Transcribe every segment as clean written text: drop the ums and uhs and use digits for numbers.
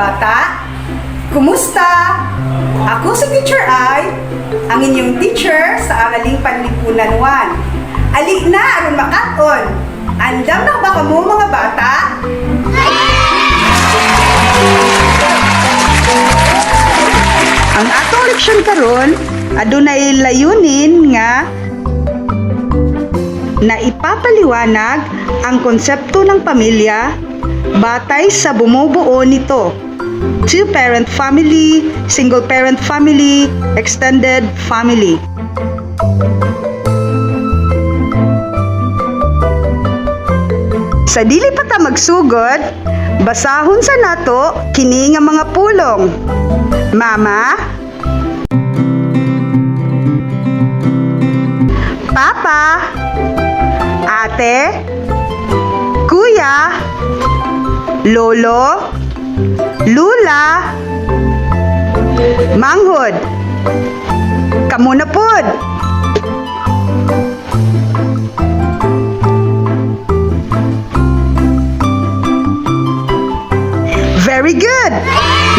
Bata! Kumusta? Ako si Teacher Ai, ang inyong teacher sa Araling Panlipunan 1. Ali na aron makat-on. Andam na ba kamo, mga bata? Ang atong leksyon karon adunay layunin nga na ipapaliwanag ang konsepto ng pamilya batay sa bumubuo nito. Two-parent family, single-parent family, extended family. Sa dili pa ta magsugod, basahon sa nato kini nga mga pulong. Mama, Papa, Ate, Kuya, Lolo, Lula, Manghod. Kamo na pod. Very good!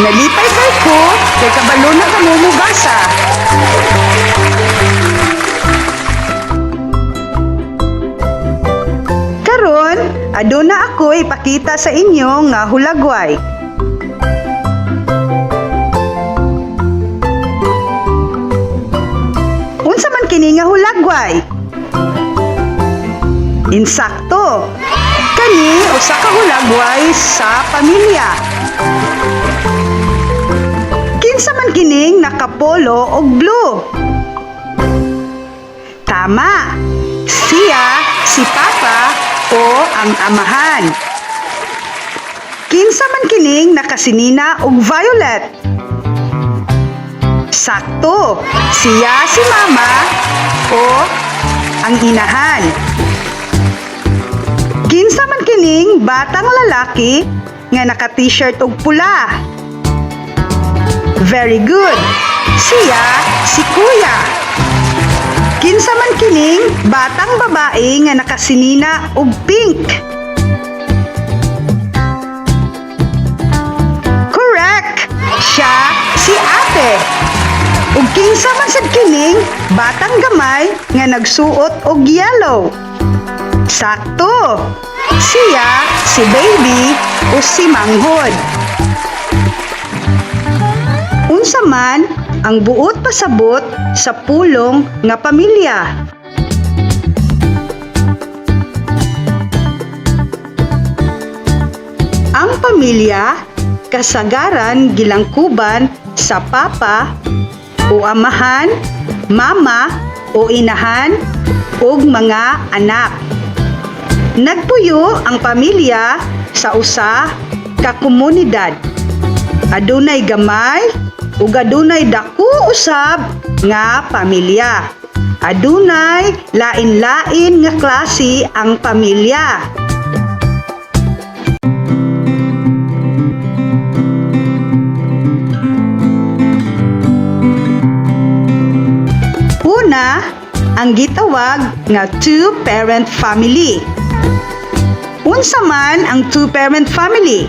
Nalipay kay ko kay kabalo na kamo mobasa. Karon, aduna ako ipakita sa inyo nga hulagway. Unsa man kini nga hulagway? Insakto. Kani usa ka hulagway sa pamilya. Kinsa man kining nakapolo og blue? Tama. Siya si Papa o ang amahan. Kinsa man kining nakasinina og violet? Sakto. Siya si Mama o ang inahan. Kinsa man kining batang lalaki nga naka-t-shirt og pula? Very good. Siya si Kuya. Kinsa man kining batang babae nga nakasinina og pink? Correct. Siya si Ate. Ug kinsa man sad kining batang gamay nga nagsuot og yellow? Sakto. Siya si Baby o si Manghod. Unsa man ang buot pasabot sa pulong nga pamilya? Ang pamilya kasagaran gilangkuban sa papa o amahan, mama o inahan ug mga anak. Nagpuyo ang pamilya sa usa ka komunidad. Adunay gamay ug adunay dako usab nga pamilya. Adunay lain-lain nga klase ang pamilya. Una, ang gitawag nga two-parent family. Unsa man ang two-parent family?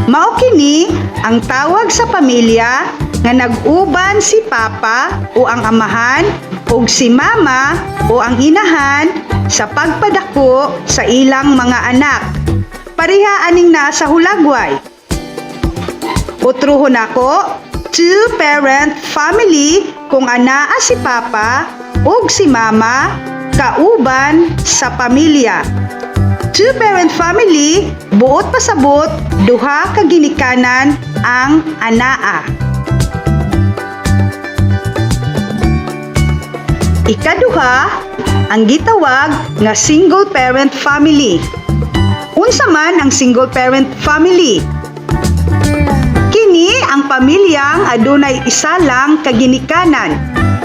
Mao kini ang tawag sa pamilya nga nag-uban si papa o ang amahan ug si mama o ang inahan sa pagpadako sa ilang mga anak. Pareha aning naa sa hulagway. Utruhon nako, two-parent family kung anaa si papa ug si mama kauban sa pamilya. Two-parent family, buot pasabot, duha ka ginikanan ang anaa. Ikaduha, ang gitawag nga single-parent family. Unsa man ang single-parent family? Kini ang pamilyang adunay isa lang ka ginikanan.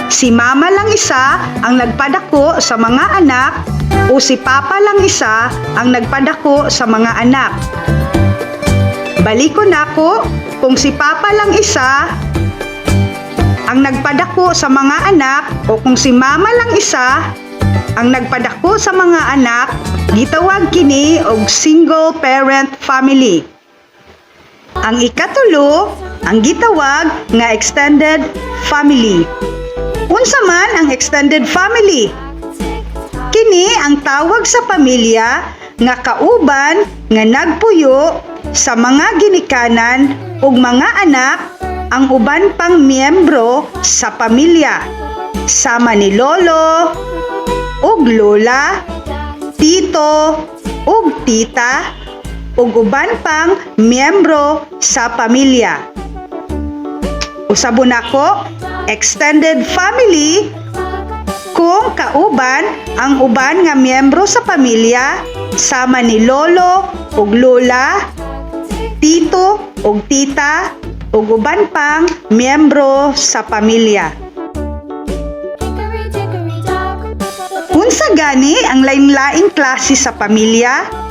Si mama lang isa ang nagpadako sa mga anak o si papa lang isa ang nagpadako sa mga anak. Balikon nako, kung si papa lang isa ang nagpadako sa mga anak o kung si mama lang isa ang nagpadako sa mga anak, gitawag kini og single parent family. Ang ikatulo, ang gitawag nga extended family. Unsa man ang extended family? Kini ang tawag sa pamilya nga kauban nga nagpuyo sa mga ginikanan ug mga anak, ang uban pang miyembro sa pamilya sama ni lolo ug lola, tito ug tita ug uban pang miyembro sa pamilya. Usabon nako, extended family kung kauban ang uban nga miyembro sa pamilya sama ni lolo ug lola, tito ug tita ug uban pang miyembro sa pamilya. Hickory dickory dock. Unsa gani ang lain-laing klase sa pamilya?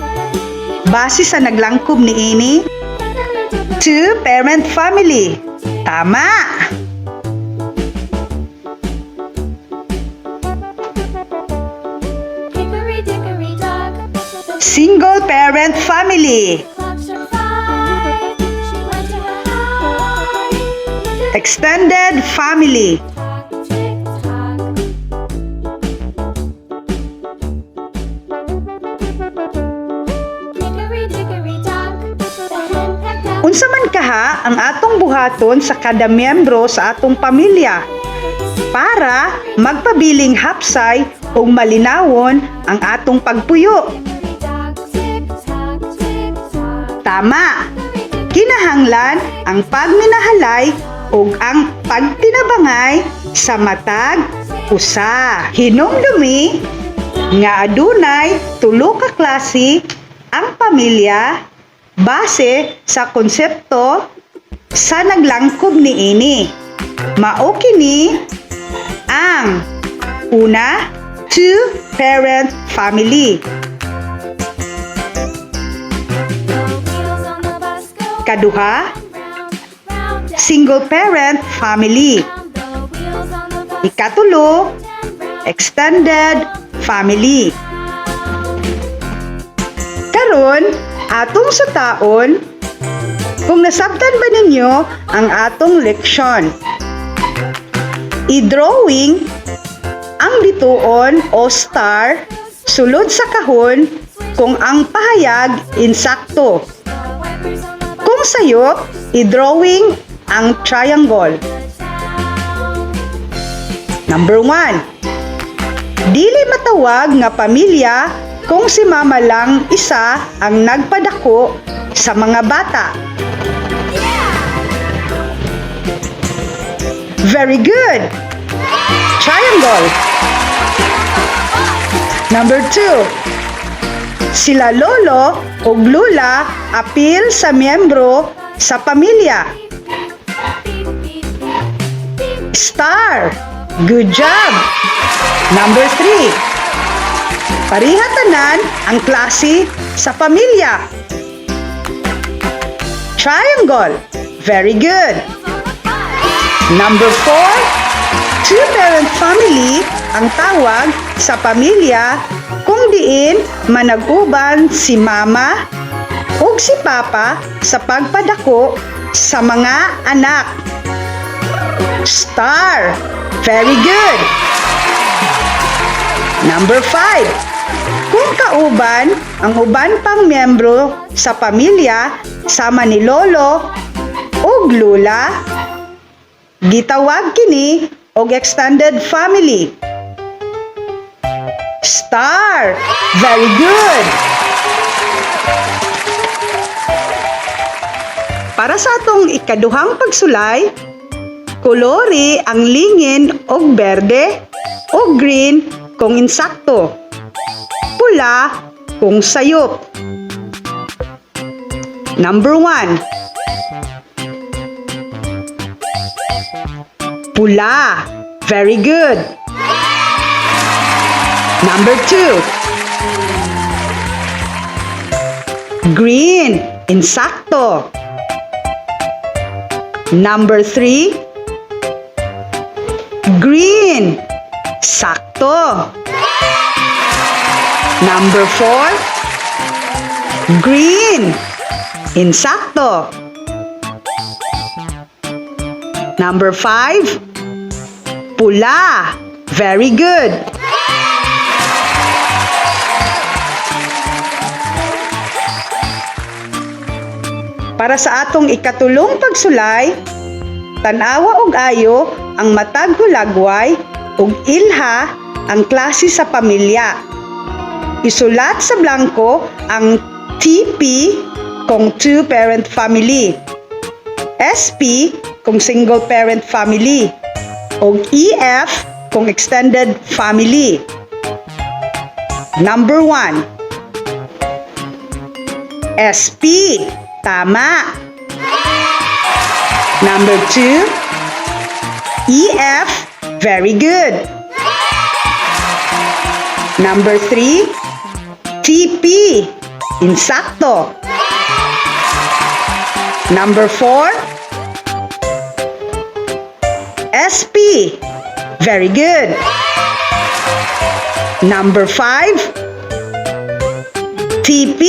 Base sa naglangkob niini, two-parent family. Tama! Hickory dickory dock. The Single-parent family. clock struck 5. She went to her hide. Extended family. Tock, tick tock. Hickory dickory dock. The hen pecked at Unsa man kaha ang atong buhaton sa kada miyembro sa atong pamilya para magpabiling hapsay ug malinawon ang atong pagpuyo? Hickory dock, tick tock, tick tock. Tama! Kinahanglan ang pagminahalay ug ang pagtinabangay sa matag usa. Hinumdumi nga adunay tulo ka klase ang pamilya base sa konsepto sa naglangkob niini. Mao kini ang una, two-parent family. The wheels on the bus go Kaduha, round, round, and single-parent family. round. The wheels on the bus Ikatulo, and round, extended family. Karon, atong sutaon kung nasabtan ba ninyo ang atong leksyon. I-drawing ang bituon o star sulod sa kahon kung ang pahayag insakto. The wipers on the bus Kung sayop, i-drawing ang triangle. town. Number 1. Dili matawag nga pamilya kung si mama lang isa ang nagpadako sa mga bata. Very good. Triangle. Number 2. Sila lolo ug lola apil sa miyembro sa pamilya. Beep, beep, beep, beep. Star. Good job. Number 3. Pareha tanan ang klase sa pamilya. Triangle. Very good. Number 4. Two-parent family ang tawag sa pamilya kung diin manag-uban si mama ug si papa sa pagpadako sa mga anak. Star. Very good. Number 5. Kung kauban ang uban pang miyembro sa pamilya sama ni lolo ug lola, gitawag kini og extended family. Star. Very good. Para sa atong ikaduhang pagsulay, kolori ang lingin og berde o green kung insakto, pula kung sayop. Number 1. Pula. Very good. Number 2. Green. Insakto. Number 3. Green. Sakto. Number 4. Green. Insakto. Number 5, pula. Very good. Para sa atong ikatulong pagsulay, tan-awa og ayo ang matag hulagway ug ilha ang klase sa pamilya. Isulat sa blanko ang TP kung two-parent family, SP kung single-parent family, o EF kung extended family. Number 1. SP. Tama. Number 2. EF. Very good. Number 3. TP. Insakto. Number 4. SP. Very good. Number 5. TP.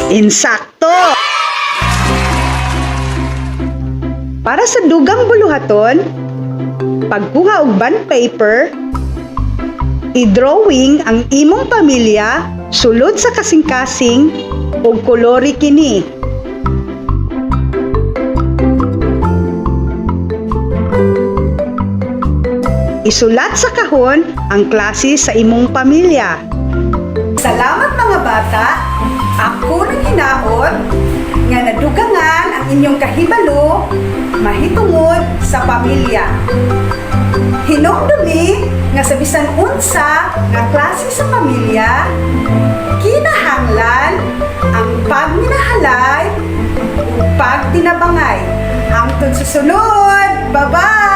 Insakto. Para sa dugang buluhaton, pagkuha og bond paper, i-drawing ang imong pamilya sulod sa kasing-kasing ug kolori kini. Isulat sa kahon ang klase sa imong pamilya. Salamat, mga bata. Ako nang hinaot nga nadugangan ang inyong kahibalo mahitungod sa pamilya. Hinumdumi nga sa bisan unsa nga klase sa pamilya, kinahanglan ang pagminahalay ug pagtinabangay. Hangtod sa sunod. Bye-bye!